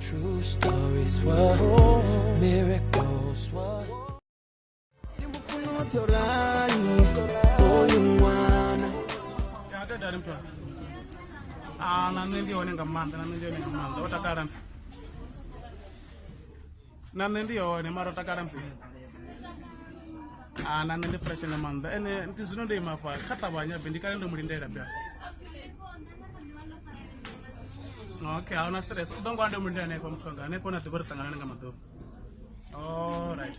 True stories were miracles were. Na nṋe ndi hone nga maanḓa, na nṋe ndi hone nga maanḓa. O takala musi. Na nṋe ndi hone mara o takala musi. Na nṋe ndi fresh nga maanḓa. Ene ndi zwino ndo ima afha kha ṱavhanya be ndi kale ndo mu lindela bya. Okay, a huna stress. U ḓo ngwana ndo mu lindela hanefha muthu wanga. Hanefho na ḓivha ri ṱanganani nga maḓuvha. All right.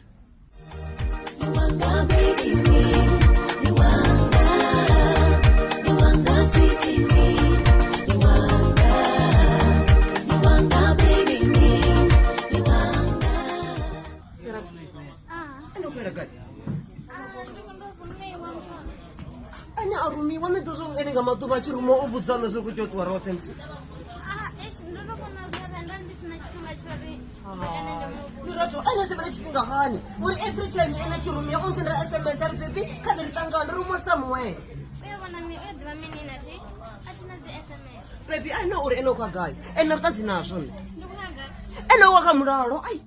Ene a rumiwa nṋe ḓo zwo ene nga maḓuvha a tshi rumiwa o vhudzana zwo khou tea u ṱuwa roṱhe musi. Lerato ene se vhela tshifhinga hani uri every time ene a tshi rumiwa o ntsendela SMS a ri baby kha ḓe ri ṱangane rumiwa somewhere. Baby I know uri ene u khou gai ene na vhuṱanzi nazwo nṋe. Ene u wa kha mulalo ai.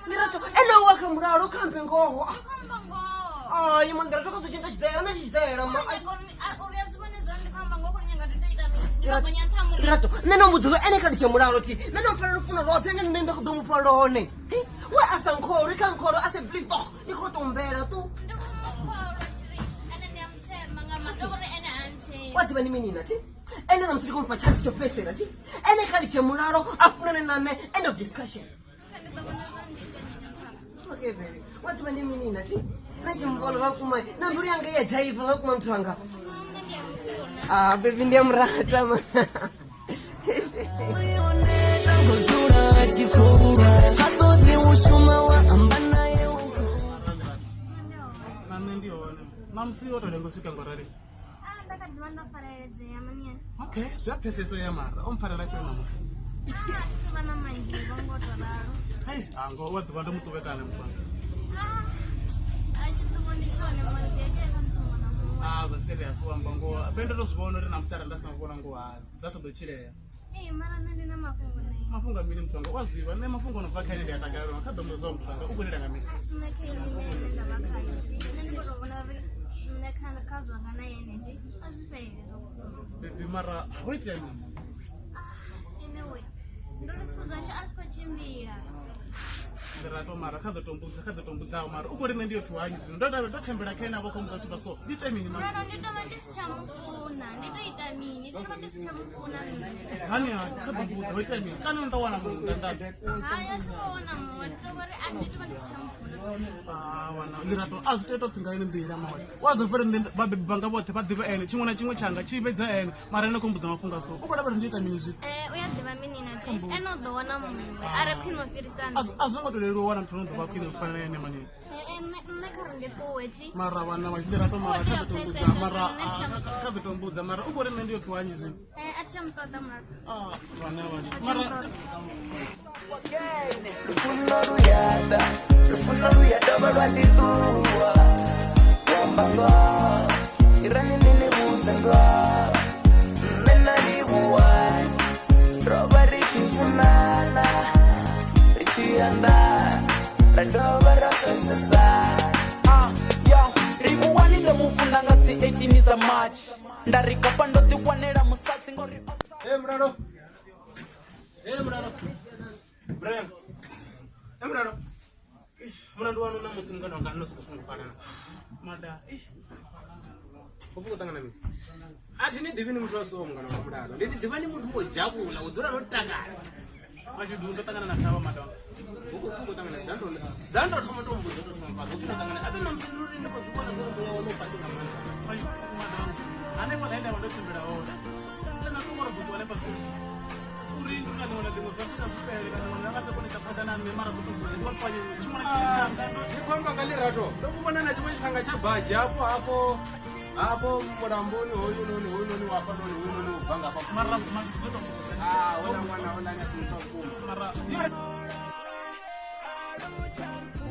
Lerato ene u wa kha mulalo kha ambe ngoho. Ai man Lerato kha ḓo tshi nda tshiḓela nṋe tshi tshiḓela ma. Lerato nṋe ndo mbudza zwo ene kha litshe mulalo thi nṋe ndo mufanela lufuno lwoṱhe ene nṋe nda ḓo mufha lwone. We a sa nkholwi kha nkholwe a se believe toch ndi khou tou humbela tu. Wa ḓivha ni mini na thi ene ṋamusi ndi khou mufha chance tsho fhedzisela thi ene kha litshe mulalo a funane na nṋe end of discussion. Okay baby wa ḓivha ndi mini na thi nṋe tshi muvhona zwa vhukuma na mbilu yanga iya dzhaiva zwa vhukuma muthu wanga. Ah baby ndi a murata ma. Na nṋe ndi hone. Ṋamusi wo to lenga u swika ngorali. Okay, zwi a pfesesea mara o mpfarela ifhio ṋamusi? Hai, a ngoho wa ḓuvha ndo mu ṱuvhekana muthu wanga. Ah, zwa serious u amba ngoho. Fhe ndo to zwi vhona uri ṋamusi arali nda sa vhona ngoho ha zwa sa ḓo tshilea. Mafhungo a mini muthu wanga u a zwi ḓivha nṋe mafhungo o no bva kha ene ndi a takalela kha ḓo mbudzisa muthu wanga u khou lila nga mini. Baby mara ho itea mini? Lerato mara kha ḓo to mbudza kha ḓo to mbudzaho mara u khou ri nṋe ndi yo pfhi hani zwino ndo ndo thembela kha ene a vha khou mbudza zwithu zwa so ndi ite mini mara hani hani kha ḓo mbudza ho itea mini kana ndo wana muṅwe nda Ah, wana Lerato a zwi tei to pfhi nga ine nḓila mawasha wa ḓo pfha uri nṋe vhabebi vhanga vhoṱhe vha ḓivha ene tshiṅwe na tshiṅwe tshanga tshi vhedza ene mara ene khou mbudza mafhungo a so u khou lavha uri ndi ita mini zwino. U ya ḓivha mini na thi ene u ḓo wana muṅwe are khwine u fhirisa nṋe. A zwo ngo to leluwa u wana muthu ano ḓo vha khwine u fana na ene mani. Nṋe kha ri ndi ṱuwe thi. Mara vhana vha Lerato mara kha ḓo to mbudza mara kha ḓo to mbudza mara u khou ri nṋe ndi yo pfhi hani zwino. A thi tsha mu ṱoḓa mara. Ah, vhana vhashu mara Lufuno luyada, lufuno luyada dovha lwa ḓi ṱuwa. Wamba ngoho, irani ni ni vhudze ngoho. Nṋe na livhuwa, ro vha ri tshi funana, ri tshi anḓana, ra dovha ra pfesesana. Yo, livhuwani ndo mu funa nga dzi 18 dza March. Nda ri kapa ndo ḓiwanela musadzi ngori o Hey Mulalo. Hey Mulalo. Brian. Hey Mulalo. Ish, mulandu wanu na musi mungana wanga no soko fhungufhalana. Mada, ish. Ho pfuka ṱangana mini? A thi ni ḓivhi ni muthu wa so mungana wa Mulalo. Ndi ḓivha ni muthu wo dzhavhula, wo dzula no takala. Mashudu ndo ṱangana na thavha mada. Hu khou pfuka ṱangana dza ndo dza ndo thoma to mbudza to thoma fhasi. Hu pfi ndo ṱangana a na musi uri ndi khou zwi vhona zwo muya waṋu u fhasi nga maanḓa. Mada, hanefha ḽa nda vha ndo tshimbila hone. Nṋe na ṱuwa ro ḓo ṱuwa hanefha fhethu. Uri ndi nga ḽiṅwe na ḽiṅwe zwa swika zwi fhele kana ṅwana nga sa konisa phanḓa na nṋe mara ḓo tou ndo pfanye tshiṅwe na tshiṅwe tshanga ndo Ndi khou amba nga Lerato. Ndo mu vhona na tshiṅwe tshithanga tsha badzhi hafho hafho hafho mulamboni hoyunoni hoyunoni wa hafhanoni hoyunoni u bva nga hafha. mara ndo tou Ah, houḽa ṅwana houḽa ane a si muthu wa vhukuma. mara Lufuno